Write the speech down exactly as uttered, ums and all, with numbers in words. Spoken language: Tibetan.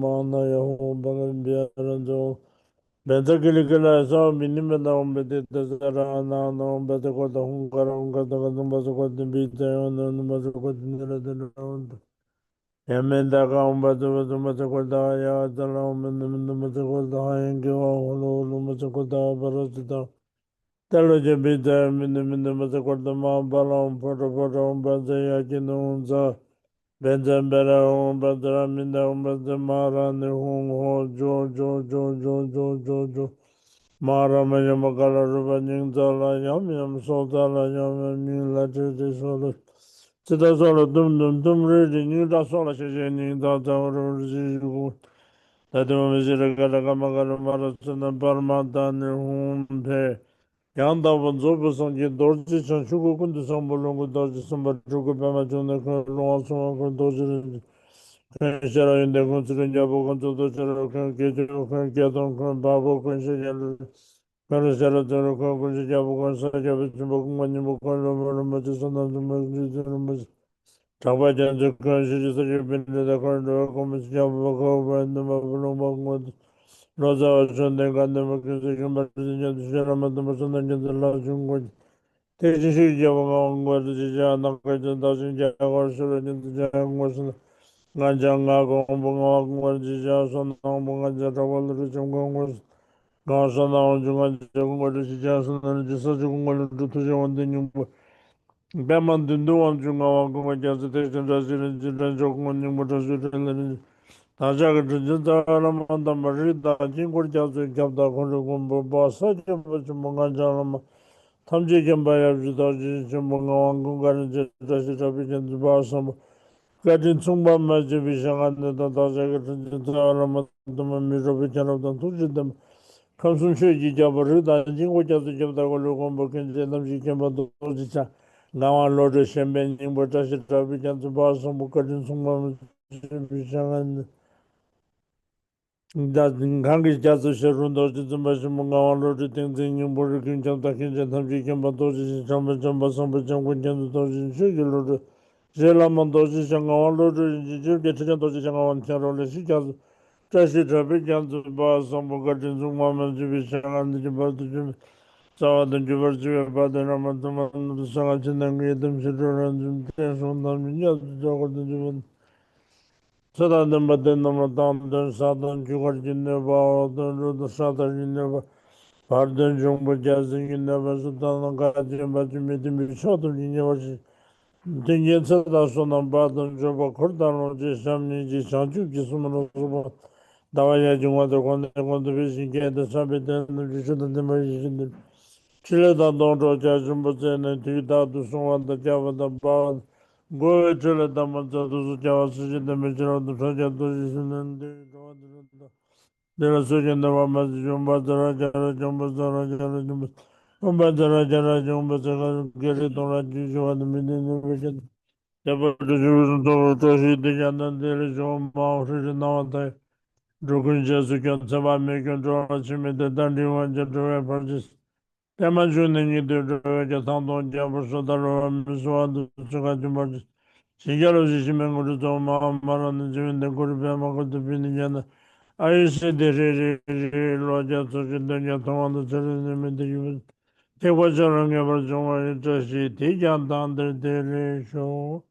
མ་ན་ཡ་ཧོ་བ་ག་ར་བི་ཡ་ར་ཛོ། བན་ཛ་ཀི་ལི་ཀི་ལ་ཡ་ས་བ་མི་ནི་མེ་ན་ཧོ་བ་དེ་ཏ་ས་ར་ན་ན་ཧོ་བ་དེ་ཀོ་ཏ་ཧུང་ཀ་ར་ཧུང་ཀ་ཏ་ཀ་ཏུང་བ་ས་ཀོ་ཏ་བི་ཏ་ཡ་ན་ནུ་བ་ས་ཀོ་ཏ་ནི་ར་ཏ་ན་ཧོ་ཏ། ཡ་མེ་ད་ག་ཧོ་བ་ཏ་བ་ཏུ་བ་ས་ཀོ་ཏ་ཡ་ཏ་ལ་ཧོ་མེ་ནུ་མེ་ནུ་བ་ས་ཀོ་ཏ་ཧ་ཡ་ཀི་བ་ཧོ་ལོ་ཧོ་ལོ་བ་ས་ཀོ་ཏ་བ་ར་ཙི་ཏ། ཏ་ལོ་ཅེ་བི་ཏ་མི་ནུ་མི་ནུ་མ་ཙ་ཀོར་ཏ་མ་བ་ལ་འོང་ཕོ་ཏོ་ཕོ་ཏོ་འོང་བ་ཛ་ཡ་ཀི་ནུ་འོང་ཛ། བེ་ཛ་བེ་ར་འོང་བ་ཛ་ར་མི་ནུ་འོང་བ་ཛ་མ་ར་ནི་ཧོང་ཧོ་ཇོ་ཇོ་ཇོ་ཇོ་ཇོ་ཇོ་ཇོ། མ་ར་མ་ཡ་མ་ཀ་ལ་རུ་བ་སྙིང་ཛ་ལ་ཡམ་ཡམ་སོ་ཛ་ལ་ཡམ་ཡམ་སྙིང་ལ་ཏྲེ་ཏྲེ་སོ་ལ། ཙི་ཏ་སོ་ལ་ཏུམ་ཏུམ་ཏུམ་རེ་རེ་སྙིང་ཏྲ་སོ་ལ་ཤེ་ཤེ་སྙིང་ཛ་ཛ་རུ་རུ་ཤེ་ཤེ་གུ། ད་དེ་མ་མི་ཤེས་ར་ཀ་ར་ཀ་མ་ཀ་ར་མ་ར་ཙི་ན་པར་མ་ད་ནི་ཧོང་ཕེ། ཡང་དག་པར་རྫོགས་པའི་སངས་རྒྱས་རྡོ་རྗེ་འཆང་ཆོས་སྐུ་ཀུན་ཏུ་བཟང་པོ་ལོངས་སྐུ་རྡོ་རྗེ་སེམས་དཔའ་སྤྲུལ་སྐུ་པདྨ་འབྱུང་གནས་འཁོན་ལོང་བ་སྲུང་བ་འཁོན་རྡོ་རྗེ་རིན་ཆེན་འཁོན་ཤེས་རབ་ཡོན་ཏན་འཁོན་ཚུལ་ཁྲིམས་རྒྱལ་པོ་འཁོན་མཚོ་རྡོ་ཆེན་རབ་འཁོན་དགེ་ཆོས་འཁོན་བརྒྱད་སྟོང་འཁོན་བ་སྤུ་འཁོན་ཤེས་རྒྱལ་ལུ་འཁོན་ཤེས་རབ་བརྩོན་རབ་འཁོན་ཀུན་ཤེས་རྒྱལ་པོ་འཁོན་ས་སྐྱ་པའི་ཆེན་པོ་ཀུན་དགའ་སྙིང་པོ་འཁོན་ལོ་མ་རུ་མ་ཅི་ས་ན་འཛུམ་པ་འཇུ་འཛུམ་རུ་མ་ཅི། གྲགས་པ་རྒྱ་མཚོའི་འཁོན་ཤེས་ཀྱི་ས་ཆུ་པི་ནི་ད་འཁོན་འགྲོ་བའི་ཀོང་མོ་ཤེས་རྒྱལ་པོ་ཁོ་བའི་ནུ་མ་བུ་ལུང་པ་འཁོན་ལོ་ཙཱ་བ་ཆོས་ལྡན་ག་ནུ་མ་ཀུན་སེ་ཁྱུང་པ་རི་ཉན་དུ་ཤེས་རབ་མ་དུམ་པ་སོ་ན་ཉན་དུ་ལ་ཆུང་འཁོན། ཐེག་ཆེན་ཤེས་ཀྱི་རྒྱལ་པོ་ང་བ་འཁོན་ཏུ་ཅི་བྱ་ནག་པའི་ཅན་བདག་ཅན་རྒྱ་གར་ཤོར་ཉན་དུ་ཅི་འཁོན་སོ་ན། ང་ཅག་ང་གོང་བུ་ང་བ་འཁོན་ཏུ་ཅི་བྱ་སོ་ན་ང་བུ་ང་ཅག་གྲགས་པ་ལ་རུ་ཆུང་འཁོན་སོ་ན། གང་སོ་ན་འོང་ཆུ་ང་ཅག་འཁོན་ཏུ་ཅི་བྱ་སོ་ན་ལ་ཅི་ས་ཆུ་འཁོན་ལ་འགྲོ་ཐུ་ཅི་འོང་དུ་སྙིང་པོ། པདྨ་བདུད་འདུལ་དབང་ཕྱུག་ངག་དབང་ཀུན་དགའ་རྒྱ་མཚོ་ཐེག་ཆེན་བཀྲ་ཤིས་རིན་ཆེན་འཕྲིན་མཆོག་ཀུན་སྙིང་པོ་བཀྲ་ཤིས་སྤྲིན་ལས་རིན་ཆེན། བདག་ཅག་གི་དྲིན་ཅན་རྩ་བའི་བླ་མ་དམ་པ་རིགས་དང་དཀྱིལ་འཁོར་རྒྱ་མཚོའི་ཁྱབ་བདག་འཁོན་རིགས་མགོན་པོ་སྤ་ས་སྐྱེས་པ་ཆེན་པོ་ང་ཅག་བླ་མ་ཐམས་ཅད་མཁྱེན་པ་ཡབ་ཡུམ་རྡོ་རྗེ་ཆེན་པོ་ངག་དབང་ཀུན་དགའ་རིན་ཆེན་བཀྲ་ཤིས་གྲགས་པའི་རྒྱ་མཚོ་དཔལ་བཟང་པོ་བཀའ་དྲིན་མཚུངས་པ་མ་མཆིས་པའི་ཞལ་སྔ་ནས་དང་བདག་ཅག་གི་དྲིན་ཅན་རྩ་བའི་བླ་མ་དམ་པ་མི་འགྲོ་བའི་མཁྱེན་རབ་དང་ཐུགས་རྗེ་ལྡན་པ། ཁམས་གསུམ་ཆོས་ཀྱི་རྒྱལ་པོ་རིགས་དང་དཀྱིལ་འཁོར་རྒྱ་མཚོའི་ཁྱབ་བདག་འཁོན་ལོ་མགོན་པོ་མཁན་ཆེན་ཐམས་ཅད་མཁྱེན་པ་རྡོ་རྗེ་འཆང་ངག་དབང་བློ་གྲོས་བཤེས་པའི་སྙིང་པོ་བཀྲ་ཤིས་གྲགས་པའི་རྒྱ་མཚོ་དཔལ་བཟང་པོ་བཀའ་དྲིན་མཚུངས་པ་མ་མཆིས་པའི་ཞལ་སྔ་ནས། གང་གི་རྒྱ་མཚོ་ཤར་རུ་རྡོ་རྗེ་འཛིན་པ་ཆེན་པོ་ངག་དབང་བློ་གྲོས་ཏིང་འཛིན་སྙིང་པོ་རིགས་ཀུན་ཁྱབ་བདག་མཁན་ཆེན་ཐམས་ཅད་མཁྱེན་པ་རྡོ་རྗེ་འཆང་བྱམས་པ་བྱམས་པ་བཟང་པོ་བྱམས་མགོན་རྒྱ་མཚོ་རྡོ་རྗེ་ཆོས་ཀྱི་བློ་གྲོས། རྗེ་བླ་མ་རྡོ་རྗེ་འཆང་ངག་དབང་བློ་གྲོས་རིན་ཆེན་ཆོས་ཀྱི་ཁྲི་ཆེན་རྡོ་རྗེ་འཆང་ངག་དབང་མཁྱེན་རབ་ལེགས་བཤད་རྒྱ་མཚོ། བཀྲ་ཤིས་གྲགས་པའི་རྒྱ་མཚོ་དཔལ་བཟང་པོ་བཀའ་དྲིན་མཚུངས་པ་མ་མཆིས་པའི་ཞལ་སྔ་ནས་ཀྱི་བར་དུ་བྱོན་པའི་རྩ་བ་དང་བརྒྱུད་པར་བཅུག་པའི་བར་དུ་རང་མ་ཐུན་མོང་ནང་དུ་གསང་སྔགས་ཕྱི་ནང་གི་ཡི་དམ་ཞི་ཁྲོ་རབ་འབྱམས་བསྟན་སྲུང་དམ་ཅན་རྒྱ་མཚོ་ལྗགས་སྐོར་དུ་བརྗོད་པ། ཚེ་དང་ལྡན་པ་དེ་རྣམས་ལ་དང་དོན་ས་དང་རྒྱུ་སྐར་གྱི་གནོད་པ། འོག་དོན་རི་དང་ས་དར་གྱི་གནོད་པ། བར་དོན་འབྱུང་པོ་རྒྱལ་བསེན་གྱི་གནོད་པ་སོགས་དང་ལ་འགལ་རྐྱེན་པ་ཅི་མི་མཐུན་པའི་ཕྱོགས་ཐམས་ཅད་ཉེ་བར་ཞི། མཐུན་རྐྱེན་ཚེ་དང་བསོད་ནམས་དཔལ་དང་འབྱོར་པ་འཁོར་དང་ལོངས་སྤྱོད་བྱམས་སྙིང་རྗེ་བྱང་ཆུབ་ཀྱི་སེམས་ལ་སོགས་པ། ཟླ་བ་ཡར་གྱི་ངོ་དེར་གོང་ནས་གོང་དུ་འཕེལ་ཞིང་རྒྱས་ཏེ་འཆམ་པའི་དོན་རྣམས་ཀྱི་ཆོས་དང་ལྡན་པ་ཡིད་བཞིན་དུ། ཕྲིན་ལས་དང་སྡོང་གྲོགས་རྒྱ་ཆེན་པོ་བཙལ་ནས་དུས་རྟག་ཏུ་བསྲུང་བ་དང་བསྐྱབ་པ་དང་སྤང་བ་དང་། བསྒོ་བའི་ཕྲིན་ལས་དམ་པ་མཛད་དུ་གསོལ། རྒྱལ་བ་སྲས་བཅས་བསྟན་པའི་ཕྱིར་དུ་ཕྲག་བརྒྱ་རྡོ་རྗེ་སེམས་ལྡན་འདས་ཀྱི་འགྲོ་བ་འདི་རྣམས་དང་། འདི་ལ་སོགས་ཀྱི་གནོད་པ་མ་བྱུང་བར་སྩལ་ལོ། རྒྱལ་བའི་འབྱུང་པོ་སྩལ་ལོ། རྒྱལ་བའི་འབྱུང་པོ་སྟོན་པ་སྩལ་ལོ། རྒྱལ་བའི་འབྱུང་པོ་སྩལ་ལོ། བགེགས་རིགས་གཏོང་ལ་རྗེས་སུ་ཞུ་བ་དང་། མི་མཐུན་ནུས་པའི་རྐྱེན་དང་། ཁྱད་པར་དུ་ཞུགས་པའི་ཚོགས་དཔག་བཀྲ་ཤིས་དེས་ཀྱང་དང་། དེ་ལས་བྱུང་བ་མ་འོངས་ཧྲིལ་གྱིས་སྣང་བ་དང་། འགྲོ་ཀུན་རྗེས་སུ་སྐྱོང་། ཚེ་དཔག་མེད་ཀུན་སྒྲོལ་བར་བྱེད། མི་འདའ་རྟ་མགྲིན་དབང་ཅན་སྒྲོལ་བའི་ཕར་ཕྱིན། པདྨ་འབྱུང་གནས་ཉིད་དུ་སྒྲོལ་བའི་རྒྱལ། ཐང་སྟོང་རྒྱལ་པོ་སོགས་དང་འགྲོ་བ་མི་གསོད་པ་དང་ཚུལ་ཁ་ཆུང་བར་བྱེད། ཞི་རྒྱས་ལོ་བཞི་ཤི་མེད་དངོས་གྲུབ་རྫོགས། མ་འོངས་མ་རབས་ནས་འབྱུང་བའི་འདས། གུ་རུ་པདྨ་འཁོར་དུ་ཕུལ་ནས་ཀྱང་དང་། ཨ་ཡེ་སི་ཏེ་ཧྲཱིཿ་ཧྲཱིཿ་ཧྲཱིཿ། ལོ་བརྒྱ་འཚོ་ཞིང་དོན་ཀྱང་ཐུབ་དབང་དང་། ཚེ་རབས་ནད་མུག་དེ་ཞི་བ་དང་། ཐེག་པ་ཆེ་རབ་ངེས་པར་འབྱུང་བ་ཡི། བཀྲ་ཤིས་དེས་ཀྱང་དང་དེར་བདེ་ལེགས་ཤོག།